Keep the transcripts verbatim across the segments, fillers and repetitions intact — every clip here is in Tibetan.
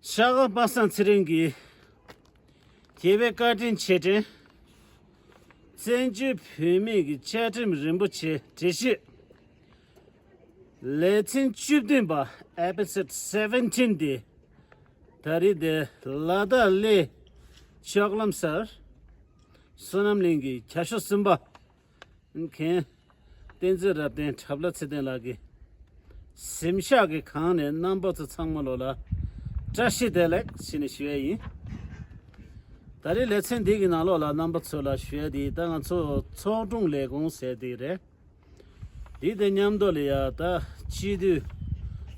ཤག་པ་པ་སངས་ཚེ་རིང་གིས་རྒྱལ་བའི་བཀའ་དྲིན་རྗེས་དྲན། བཙན་བྱོལ་བོད་མིའི་གི་བཅའ་ཁྲིམས་རིན་པོ་ཆེ་འགྲེལ་བཤད། ལེ་ཚན་བཅུ་བདུན་པ། Episode seventeen དེ་ད་རེས་དེ་ལ་དྭགས་གླེ་ལྕགས་ལམ་སར་བསོད་ནམས་གླིང་གི་བརྒྱ་ཤོག་གསུམ་པ་མཁན་བསྟན་འཛིན་རབ་བརྟན་གྲྭ་བླ་ཚེ་བརྟན་ལགས་ཀྱི་གཟིམ་ཤག་གི་སྒང་ནས་རྣམ་པ་ཚོ་ཚང་མ་ལོ་ལ་བཀྲ་ཤིས་བདེ་ལེགས་ཞེས་ནས་ཞུ་ཡ་ཡིན། ད་རེས་ལེ་ཚན་འདི་གི་ནང་ལོགས་ལ་རྣམ་པ་ཚོ་ལ་ཞུ་ཡ་དེ་ད་ང་ཚོ་ཚོགས་དྲུང་ལས་ཁུངས་ཟེར་དེ་རེད། དེ་དང་མཉམ་དུ་ལ་ཡ་ད་སྤྱི་འཐུས་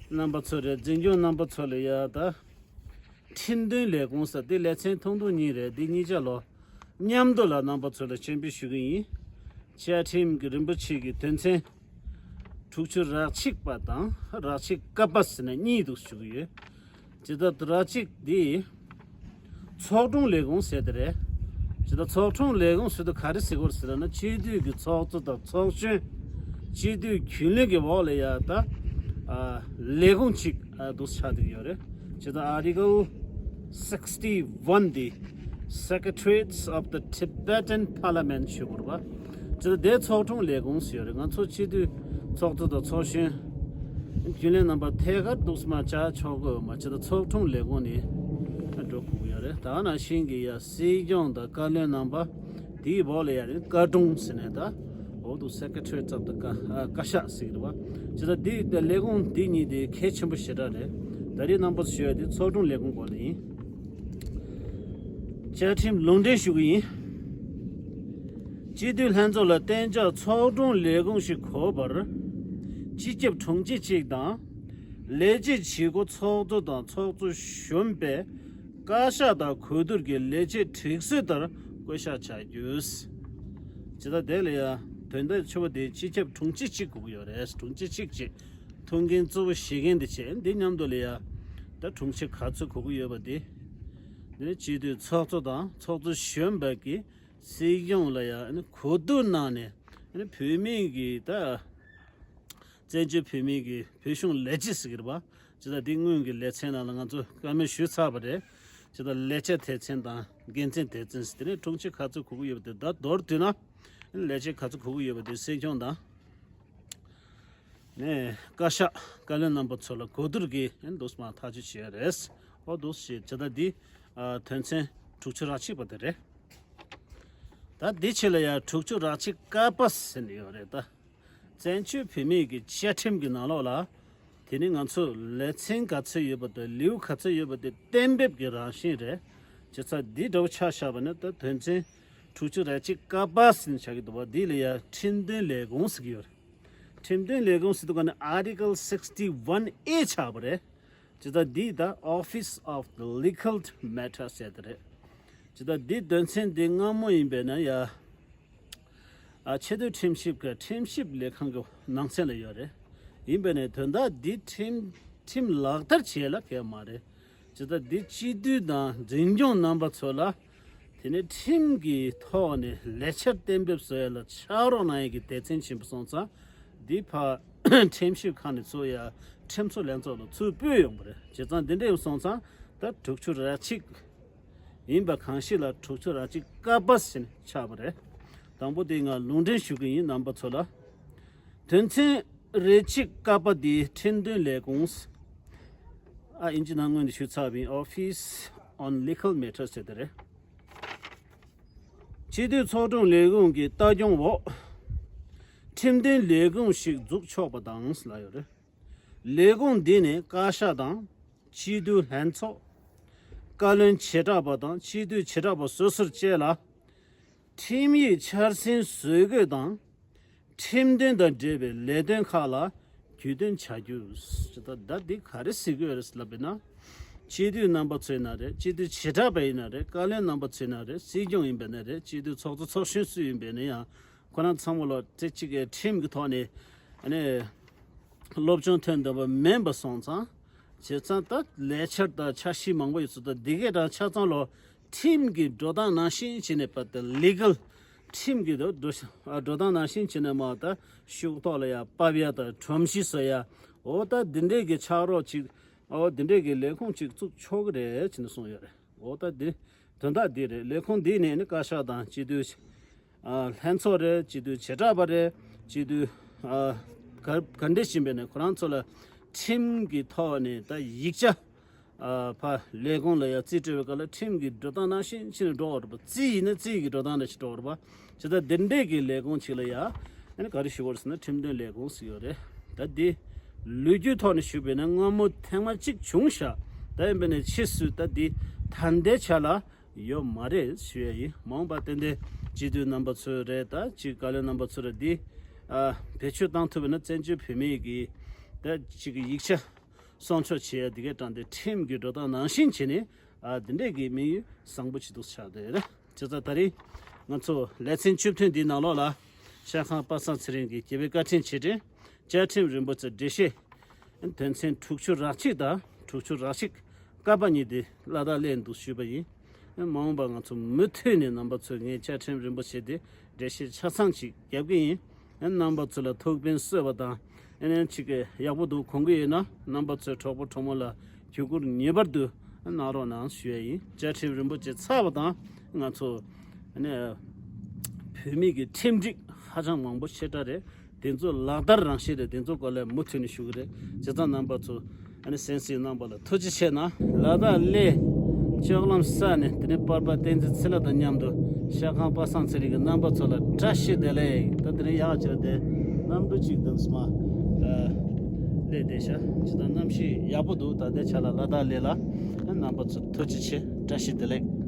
རྣམ་པ་ཚོ་རེད། འཛིན་སྐྱོང་རྣམ་པ་ཚོ་ལ་ཡ་ད་ཁྲིམས་དོན་ལས་ཁུངས་ཟེར་དེ་ལེ་ཚན་ཐུང་ཐུང་གཉིས་རེད། དེ་གཉིས་ཆ་ལོ་མཉམ་དུ་ལ་རྣམ་པ་ཚོ་ལ་སྤྱན་འབུལ་ཞུ་གི་ཡིན། བཅའ་ཁྲིམས་ཀྱི་རིན་པོ་ཆེ་གི་དོན་ཚན་དྲུག་ཅུ་རེ་གཅིག་པ་དང་རེ་གཅིག་ཀ་པ་ཟེར་ནས་གཉིས་འདུག་ཞུ་གི་ཡོད། ཇི་ལྟར་དྲ་གཅིག་འདི་ཚོགས་དྲུང་ལས་ཁུངས་ཟེར་དེ་རེད། ཇི་ལྟར་ཚོགས་དྲུང་ལས་ཁུངས་ཟེར་དུས་ག་རེ་ཟེར་དགོས་ཟེར་ན། སྤྱི་འཐུས་ཀྱི་ཚོགས་གཙོ་དང་ཚོགས་གཞོན། སྤྱི་འཐུས་རྒྱུན་ལས་ཀྱི་འོག་ལ་ཡ་ད་ཨ་ལས་ཁུངས་གཅིག་ཨ་འདུག་ཆགས་བསྡད་ཀྱི་ཡོད་རེད། ཇི་ལྟར་Article sixty one འདི་Secretariats of the Tibetan Parliament ཞུ་དགོས་རེད་པ། ཇི་ལྟར་དེ་ཚོགས་དྲུང་ལས་ཁུངས་ཟེར་ཡོད་རེད། ང་ཚོ་སྤྱི་འཐུས་ཚོགས་གཙོ་དང་ཚོགས་གཞོན་རྒྱུན་ལས་རྣམ་པ་ཐད་ཀར་འདུག་སེ་མ་བཅར་ཆོག་གི་ཡོད་མ། ཇི་ལྟར་ཚོགས་དྲུང་ལས་ཁུངས་ནས་འགྲོ་དགོས་ཀྱི་ཡོད་རེད། ད་ནང་བཞིན་གྱི་ཡ་སྲིད་སྐྱོང་དང་བཀའ་བློན་རྣམ་པ་དེའི་འོག་ལ་ཡ་རེད། བཀའ་དྲུང་ཟེར་ནས་ད་འོག་ཏུ་Secretariat of the བཀའ་ཨ་བཀའ་ཤག་ཟེར་གྱི་རེད་པ། ཇི་ལྟར་འདི་ལས་ཁུངས་འདི་གཉིས་དེ་གལ་ཆེན་པོ་ཞེ་དྲག་རེད། ད་རེས་རྣམ་པ་ཚོ་ཞུ་ཡ་དེ་ཚོགས་དྲུང་ལས་ཁུངས་སྐོར་ལ་ཡིན། བཅའ་ཁྲིམས་ལུང་འདྲེན་ཞུ་གི་ཡིན། སྤྱི་འཐུས་ལྷན་ཚོགས་ལ་གཏན་འཇགས་ཚོགས་དྲུང་ལས་ཁུངས་ཤིག་དགོས་པར། སྤྱི་ཁྱབ་དྲུང་ཆེ་གཅིག་དང་། ལས་བྱེད་བྱེད་སྒོ་ཚོགས་གཙོ་དང་ཚོགས་གཙོ་གཞོན་པས་བཀའ་ཤག་དང་གོ་བསྡུར་གྱི་ལས་བྱེད་སྒྲིག་སྲོལ་ལྟར་བསྐོ་གཞག་བྱ་རྒྱུ། ཇི་ལྟར་དེ་ལ་ཡང་དོན་དག་ཆེ་བ་དེ་སྤྱི་ཁྱབ་དྲུང་ཆེ་གཅིག་དགོས་ཀྱི་ཡོད་རེད། དྲུང་ཆེ་གཅིག་བྱས། ཐུགས་འགན་གཙོ་བོ་བཞེས་མཁན་དེ་བྱས། འདི་མཉམ་དུ་ལ་ཡ་ད་དྲུང་ཆེ་ག་ཚོད་དགོས་ཀྱི་ཡོད་པ་དེ། འདི་ནི་སྤྱི་འཐུས་ཚོགས་གཙོ་དང་ཚོགས་གཙོ་གཞོན་པ་གིས་སྲིད་སྐྱོང་ལ་ཡ་ཨ་ནི་གོ་བསྡུར་གནང་ནས། ཨ་ནི་བོད་མིའི་གི་ད་བཙན་བྱོལ་བོད་མིའི་གི་བོད་གཞུང་ལས་བྱེད་ཟེར་གི་རེད་པ། ཇི་ལྟར་འདི་སྔོན་གྱི་ལེ་ཚན་ནང་ལ་ང་ཚོ་བཀའ་མོལ་ཞུས་ཚར་བ་རེད། ཇི་ལྟར་ལས་བྱེད་སྡེ་ཚན་དང་འགན་འཛིན་སྡེ་ཚན་ཟེར། དེ་ནས་དྲུང་ཆེ་ག་ཚོད་དགོས་ཀྱི་ཡོད་པ་དེ། ད་མདོར་བསྡུས་ན་ལས་བྱེད་ག་ཚོད་དགོས་ཀྱི་ཡོད་པ་དེ་སྲིད་སྐྱོང་དང་ནས་བཀའ་ཤག་བཀའ་བློན་རྣམ་པ་ཚོ་ལ་གོ་བསྡུར་གྱིས་འདུག་སེ་མར་ཐག་གཅོད་བྱས་རེད། ཨོ་འདུག་སེ་བྱས། ཇི་ལྟར་འདི་ཨ་དོན་ཚན་དྲུག་ཅུ་རེ་གཅིག་པ་དེ་རེད། ད་འདི་ཕྱི་ལ་ཡ་དྲུག་ཅུ་རེ་གཅིག་ཀ་པ་ཟེར་ནས་ཡོད་རེད། ད་བཙན་བྱོལ་བོད་མིའི་གི་བཅའ་ཁྲིམས་ཀྱི་ནང་ལོགས་ལ་དེ་ནི་ང་ཚོ་ལེ་ཚན་ག་ཚོད་ཡོད་པ་དང་ལེའུ་ག་ཚོད་ཡོད་པ་དེ་གཏན་འབེབས་ཀྱི་རང་བཞིན་རེད། བྱས་ཙང་འདི་འདྲ་བོ་ཆ་བཞག་པ་ན་ད་དོན་ཚན་དྲུག་ཅུ་རེ་གཅིག་ཀ་པ་ཟེར་ནས་བྱ་གི་འདུག་པ། འདི་ལ་ཡ་ཁྲིམས་དོན་ལས་ཁུངས་ཟེར་གྱི་ཡོད་རེད། ཁྲིམས་དོན་ལས་ཁུངས་ཟེར་དུས་ག་ནི་Article sixty one A ཆགས་པ་རེད། ཇི་ལྟར་འདི་ད་Office of the Legal Matters ཟེར་དེ་རེད། ཇི་ལྟར་འདི་དོན་ཚན་འདི་སྔ་མོ་ཡིན་པས་ན་ཡ་ཨ་ཆེས་མཐོའི་ཁྲིམས་ཞིབ་ཀྱི་ཁྲིམས་ཞིབ་ལས་ཁང་གི་ནང་ཚན་ལ་ཡོད་རེད། ཡིན་པས་ན་དོན་དག་འདི་ཁྲིམས་ཁྲིམས་ལག་བསྟར་བྱེད་ལ་གལ་མ་རེད། ཇི་ལྟར་འདི་སྤྱི་འཐུས་དང་འཛིན་སྐྱོང་རྣམ་པ་ཚོ་ལ་དེ་ནས་ཁྲིམས་ཀྱི་ཐོག་ནས་ལས་འཆར་གཏན་འབེབས་བཟོ་ཡ་ལ་ཕྱག་རོགས་གནང་ཡ་གི་སྡེ་ཚན་ཆེན་པོ་སོང་ཙང་། འདི་ཕར་ཁྲིམས་ཞིབ་ཁང་ནས་ཚུར་ཡ་ཁྲིམས་བཟོ་ལྷན་ཚོགས་ལ་ཚུར་སྤོས་ཡོང་པ་རེད། བྱས་ཙང་འདི་འདྲ་ཡིན་སོང་ཙང་ད་དྲུག་ཅུ་རེ་གཅིག་ཡིན་པ་གང་ཞིག་ལ་དྲུག་ཅུ་རེ་གཅིག་ཀ་པ་ཟེར་ནས་ཆགས་པ་རེད། དང་པོ་དེ་ང་ལུང་འདྲེན་ཞུ་གི་ཡིན་རྣམ་པ་ཚོ་ལ། དོན་ཚན་རེ་གཅིག་ཀ་པ་འདི་ཁྲིམས་དོན་ལས་ཁུངས། ཨ་ཨིན་ཇི་ནང་སྔོན་དུ་ཞུས་ཚར་བའི་Office on Legal Matters ཟེར་དེ་རེད། སྤྱི་འཐུས་ཚོགས་དྲུང་ལས་ཁུངས་ཀྱི་ལྟ་སྐྱོང་འོག་ཁྲིམས་དོན་ལས་ཁུངས་ཤིག་འཛུགས་ཆོག་པ་དང་ལབ་ཡོད་རེད། ལས་ཁུངས་འདི་ནི་བཀའ་ཤག་དང་། སྤྱི་འཐུས་ལྷན་ཚོགས། བཀའ་བློན་བྱེ་བྲག་པ་དང་སྤྱི་འཐུས་བྱེ་བྲག་པ་སོ་སོར་བཅས་ལ། ཁྲིམས་ཡིག་འཆར་ཟིན་བཟོ་དགོས་དང་། ཁྲིམས་དོན་དང་འབྲེལ་བའི་ལས་དོན་ཁག་ལ་རྒྱུས་སྟོན་བྱ་རྒྱུ། ད་ད་འདི་ག་རེ་ཟེར་གྱི་ཡོད་རེད་ལབ་པ་ན། སྤྱི་འཐུས་རྣམ་པ་ཚོ་ཡིན་ན་རེད། སྤྱི་འཐུས་བྱེ་བྲག་པ་ཡིན་ན་རེད། བཀའ་བློན་རྣམ་པ་ཚོ་ཡིན་ན་རེད། སྲིད་སྐྱོང་ཡིན་པ་ན་རེད། སྤྱི་འཐུས་ཚོགས་གཙོ་ཚོགས་གཞོན་སུ་ཡིན་པ་ཡིན་ན་ཡང་། ཁོ་རང་ཚང་མ་ལོ་ཙེ་གཅིག་གི་ཁྲིམས་ཀྱི་ཐོག་ནས་ཨ་ནི་སློབ་སྦྱོང་ཐོན་བསྡད་པ་མིན་པ་སོང་ཙང་། བྱས་ཙང་ད་ལས་འཆར་དང་འཆར་གཞི་མང་པོ་ཡོད་ཚུལ་དང་འདི་གས་དང་ཆ་ཚང་ལོ་ཁྲིམས་ཀྱི་འགྲོ་སྟངས་ནང་བཞིན་བྱས་ནས་པ་དང་ལི་གལ་ཁྲིམས་ཀྱི་འགྲོ་འགྲོ་སྟངས་ནང་བཞིན་བྱས་ནས་མ་ད་ཤུགས་ཐོག་ལ་ཡ་ཕབ་ཡ་དང་ཁྲོམ་གཞི་བཟོ་ཡ། འོ་ད་འདི་འདྲས་ཀྱི་ཕྱག་རོགས་ཅིག་ ཨོ་འདི་འདྲས་ཀྱི་ལས་ཁུངས་ཅིག་བཙུགས་ཆོག་གི་རེད་ཅེས་ནས་གསུངས་ཡོད་རེད། འོ་ད་འདི་དོན་དག་འདི་རེད། ལས་ཁུངས་འདི་ནས་ནི་བཀའ་ཤག་དང་སྤྱི་འཐུས་ཨ་ལྷན་ཚོགས་རེད། སྤྱི་འཐུས་བྱེ་བྲག་པ་རེད། སྤྱི་འཐུས་ཨ་ག་ག་འདྲས་ཕྱིན་པས་ནས་ཁོ་རང་ཚོ་ལ་ཁྲིམས་ཀྱི་ཐོག་ནས་ད་ཡིག་ཆ་ཨ་ཕ་ལས་ཁུངས་ལ་ཡ་རྩིས་སྤྲོད་པའི་སྐབས་ལ་ཁྲིམས་ཀྱི་འགྲོ་སྟངས་ནང་བཞིན་ཕྱིན་ནས་འགྲོ་བར་པ། རྩིས་ཡིན་ན་རྩིས་ཀྱི་འགྲོ་སྟངས་ལ་ཞིག་འགྲོ་བར་པ། ཇི་ལྟར་འདི་འདྲས་ཀྱི་ལས་ཁུངས་ཅིག་ལ་ཡ་ཨ་ནི་ག་རེ་ཞུ་བར་ཟེར་ན་ཁྲིམས་དོན་ལས་ཁུངས་ཟེར་ཡོད་རེད། ད་འདི་ལོ་རྒྱུས་ཐོག་ནས་ཞུས་པས་ན་སྔ་མོ་ཐེངས་མ་གཅིག་བྱུང་ཤག་ད་ཡིན་པས་ནས་ཕྱིས་སུ་ད་འདི་ད་ལྟའི་ཆ་ལ་ཡོད་མ་རེད་ཞུ་ཡ་ཡིན། མ་འོངས་པ་ཏན་ཏན་སྤྱི་འཐུས་རྣམ་པ་ཚོས་རེད། ད་ཅིག་བཀའ་བློན་རྣམ་པ་ཚོས་རེད། འདི་ཨ་བེད་སྤྱོད་བཏང་ཐུབ་པ་ན་བཙན་བྱོལ་བོད་མིའི་གི་ད་ཅིག་གི་ཡིག་ཆ་སྲུང་སྐྱོབ་བྱེད་ཡ་འདི་གའི་དྲང་བདེན་ཁྲིམས་ཀྱི་འགྲོ་སྟངས་ནང་བཞིན་བྱས་ནས་ཨ་འདི་འདྲས་ཀྱི་དམིགས་ཡུལ་བཟང་པོ་ཅིག་འདུག་ཆགས་བསྡད་ཡོད་རེད། བྱས་ཙང་ད་རིང་ང་ཚོ་ལེ་ཚན་བཅུ་བདུན་འདིའི་ནང་ལོགས་ལ་ཤར་ཁང་པ་སངས་ཚེ་རིང་གི་རྒྱལ་བའི་བཀའ་དྲིན་རྗེས་དྲན་བཅའ་ཁྲིམས་རིན་པོ་ཆེ་འགྲེལ་བཤད་དོན་ཚན་དྲུག་ཅུ་རེ་གཅིག་དང་དྲུག་ཅུ་རེ་གཅིག་ཀ་པ་གཉིས་དེ་ལ་དྭགས་སླེབས་འདུག་ཞུས་པ་ཡིན། མ་འོངས་པ་ང་ཚོ་མུ་མཐུད་ནས་རྣམ་པ་ཚོས་ངའི་བཅའ་ཁྲིམས་རིན་པོ་ཆེ་དེ་འགྲེལ་བཤད་ཆ་ཚང་ཅིག་རྒྱབ་ཀྱི་ཡིན། རྣམ་པ་ཚོ་ལ་ཐུགས་ཕན་གསོས་པ་དང་ཨ་ནི་ཅིག་གི་ཡག་པོ་འདུག་དགོངས་ཀྱི་ཡོད་ན་རྣམ་པ་ཚོའི་གྲོགས་པོ་གྲོགས་མོ་ལ་བརྒྱུད་སྐུར་ངེས་པར་དུ་གནང་རོགས་གནང་ཞུ་ཡ་ཡིན། བཅའ་ཁྲིམས་རིན་པོ་ཆེ་ཚར་བ་དང་ང་ཚོ་ཨ་ནི་བོད་མི་གི་ཁྲིམས་སྒྲིག་ཧ་ཅང་མང་པོ་ཞེ་དྲག་རེད། དེ་ཚོ་ལག་བསྟར་རང་བཞིན་རེད། དེ་ཚོ་སྐོར་ལ་མུ་མཐུད་ནས་ཞུ་གི་རེད། བྱས་ཙང་རྣམ་པ་ཚོ་ཨ་ནི་གསན་གཟིགས་གནང་བ་ལ་ཐུགས་རྗེ་ཆེ་གནང་། ལ་དྭགས་གླེ་ལྕགས་ལམ་ས་ནས་དེ་ནས་པར་པ་བསྟན་འཛིན་ཚེ་ལྷ་དང་མཉམ་དུ་ཤར་ཁང་པ་སངས་ཚེ་རིང་གི་རྣམ་པ་ཚོ་ལ་བཀྲ་ཤིས་བདེ་ལེགས། ད་དེ་ནས་ཡག་ཅིག་དེ་གནམ་གྲུ་གཅིག་དང་སྨ་ཨ་གླེ་བསྡད་ཤག་བྱས་ཙང་གནམ་གཤིས་ཡག་པོ་འདུག་ད་ལྟའི་ཆ་ལ་ལ་དྭགས་གླེ་ལ་རྣམ་པ་ཚོ་ཐུགས་རྗེ་ཆེ། བཀྲ་ཤིས་བདེ་ལེགས།